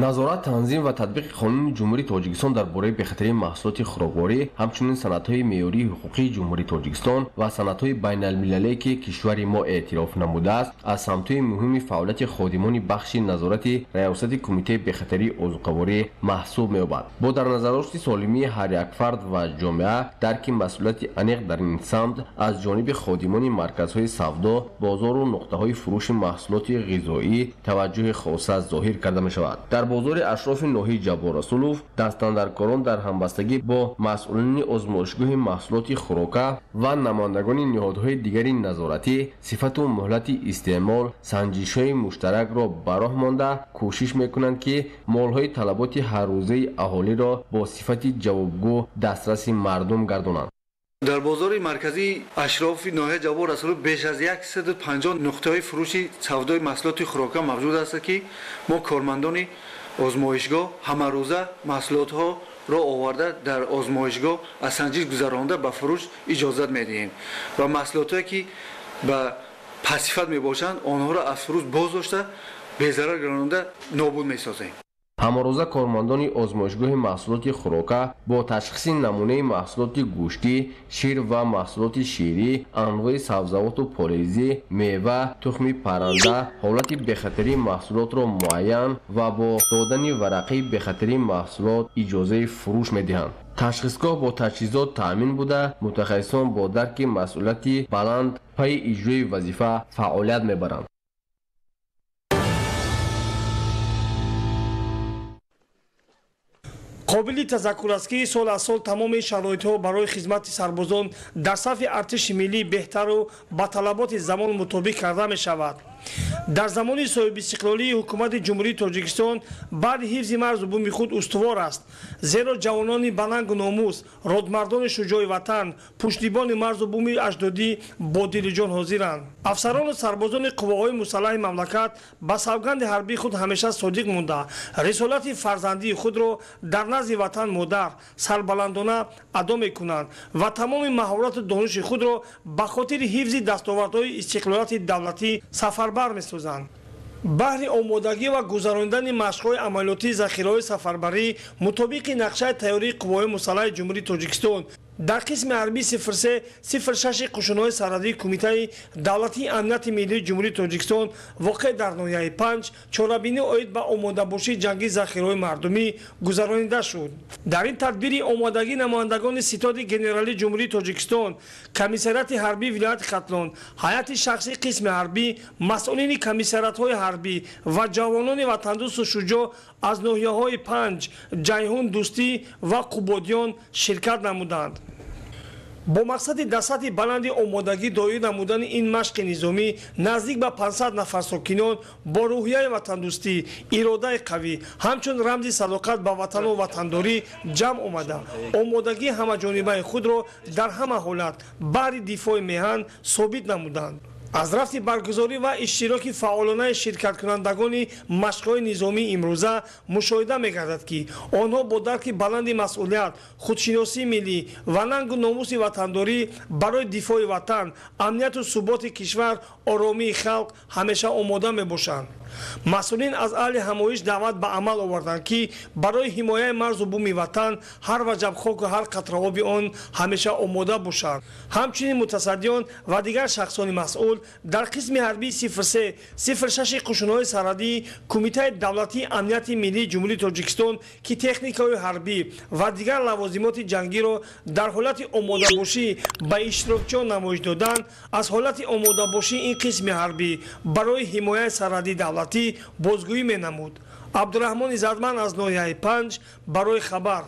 Назорат, танзим ва татбиқи қонуни Ҷумҳурии Тоҷикистон дар бораи бехатарии маҳсулоти хӯрокворӣ, ҳамчунин санадҳои меъёрии ҳуқуқии Ҷумҳурии Тоҷикистон ва санадҳои байналмилалие, ки кишвари мо эътироф намудааст, аз самтҳои муҳими фаъолияти ходимони бахши назорати Раёсати Кумитаи бехатарии озуқаворӣ маҳсуб меёбад. Бо дар назардошти солимии ҳар як фард ва ҷомеа, дарки масъулияти аниқ дар ин самт аз ҷониби ходимони марказҳои савдо, бозору нуқтаҳои фурӯши маҳсулоти ғизоӣ таваҷҷӯҳи хоса зоҳир карда мешавад. Дар бозори ашрофи ноҳияи Ҷаббор Расулов дастандаркорон дар ҳамбастагӣ бо масъулини озмоишгоҳи маҳсулоти хӯрока ва намояндагони ниҳодҳои дигари назоратӣ сифату муҳлати истеъмол санҷишҳои муштаракро ба роҳ монда кӯшиш мекунанд, ки молҳои талаботи ҳаррӯзаи аҳолиро бо сифати ҷавобгӯ дастраси мардум гардонанд. Дар бозори марказии ашрофи ноҳияи Ҷаббор Расулов беш аз 150 нуқтаҳои фурӯши савдои маҳсулоти хӯрока мавҷуд аст, ки мо кормандони озмоишгоҳ ҳамарӯза маҳсулотҳоро оварда дар озмоишгоҳ аз санҷиш гузаронда ба фурӯш иҷозат медиҳем ва маҳсулотҳое ки ба пастсифат мебошанд, онҳоро аз фурӯш боздошта безарар гардонда нобуд месозем. Ҳамарӯза кормандони озмоишгоҳи маҳсулоти хӯрока бо ташхиси намунаи маҳсулоти гӯштӣ, шир ва маҳсулоти ширӣ, анвои сабзавоту полезӣ, мева, тухми парранда ҳолати бехатарии маҳсулотро муайян ва бо додани варақаи бехатарии маҳсулот иҷозаи фурӯш медиҳанд. Ташхисгоҳ бо таҷҳизот таъмин буда, мутахассисон бо дарки масъулияти баланд пайи иҷрои вазифа фаъолият мебаранд. Қобили тазаккур аст, ки сол аз сол тамоми шароитҳо барои хизмати сарбозон дар сафи артиши миллӣ беҳтару ба талаботи замон мутобиқ карда мешавад. Дар замони соҳибистиқлолии ҳукумати Ҷумҳурии Тоҷикистон баъди ҳифзи марзу буми худ устувор аст, зеро ҷавонони балангу номус, родмардони шуҷои ватан, пуштибони марзу буми аҷдодӣ бо дилу ҷон ҳозиранд. Афсарону сарбозони қувваҳои мусаллаҳи мамлакат ба савганди ҳарбии худ ҳамеша содиқ монда, рисолати фарзандии худро дар назди ватан модар сарбаландона адо мекунанд ва тамоми маҳорату дониши худро ба хотири ҳифзи дастовардҳои истиқлолияти давлатӣ сафарбар месозанд. Баҳри омодагӣ ва гузаронидани машқҳои амалиётии захираҳои сафарбарӣ мутобиқи нақшаи тайёрии қувваҳои мусаллаҳи Ҷумҳурии Тоҷикистон дар қисми ҳарбии 03 06 қушунҳои сарҳадии Кумитаи давлатии амнияти миллии Ҷумҳурии Тоҷикистон воқеъ дар ноҳияи Панҷ чорабинӣ оид ба омодабошии ҷангии захираҳои мардумӣ гузаронида шуд. Дар ин тадбири омодагӣ намояндагони Ситоди генералии Ҷумҳурии Тоҷикистон, комиссариати ҳарбии вилояти Хатлон, ҳайати шахсии қисми ҳарбӣ, масъулини комиссариатҳои ҳарбӣ ва ҷавонони ватандӯсту шуҷоъ аз ноҳияҳои Панҷ, Ҷайҳун, Дӯстӣ ва Қубодиён ширкат намуданд. Бо мақсади дар сатҳи баланди омодагӣ доир намудани ин машқи низомӣ наздик ба 500 нафар сокинон бо рӯҳияи ватандӯстӣ, иродаи қавӣ, ҳамчун рамзи садоқат ба ватану ватандорӣ ҷамъ омада, омодагии ҳамаҷонибаи худро дар ҳама ҳолат баҳри дифои меҳан собит намуданд. Аз рафти баргузорӣ ва иштироки фаъолонаи ширкаткунандагони машқҳои низомии имрӯза мушоҳида мегардад, ки онҳо бо дарки баланди масъулият, худшиносии миллӣ ва нангу номуси ватандорӣ барои дифои ватан, амнияту суботи кишвар, оромии халқ ҳамеша омода мебошанд. Масъулин аз аҳли ҳамоиш даъват ба амал оварданд, ки барои ҳимояи марзу буми ватан ҳар ваҷаб хоку ҳар қатра оби он ҳамеша омода бошанд. Ҳамчунин мутасаддиён ва дигар шахсони масъул дар қисми ҳарбии 03 06 қушунҳои сарҳадии Кумитаи давлатии амнияти миллии Ҷумҳурии Тоҷикистон, ки техникаҳои ҳарбӣ ва дигар лавозимоти ҷангиро дар ҳолати омодабошӣ ба иштирокчиён намоиш доданд, аз ҳолати омодабошии ин қисми ҳарбӣ барои ҳимояи сарҳади давлатӣ бозгӯӣ менамуд. Абдураҳмон Иззатманд аз ноҳияи Панҷ барои хабар.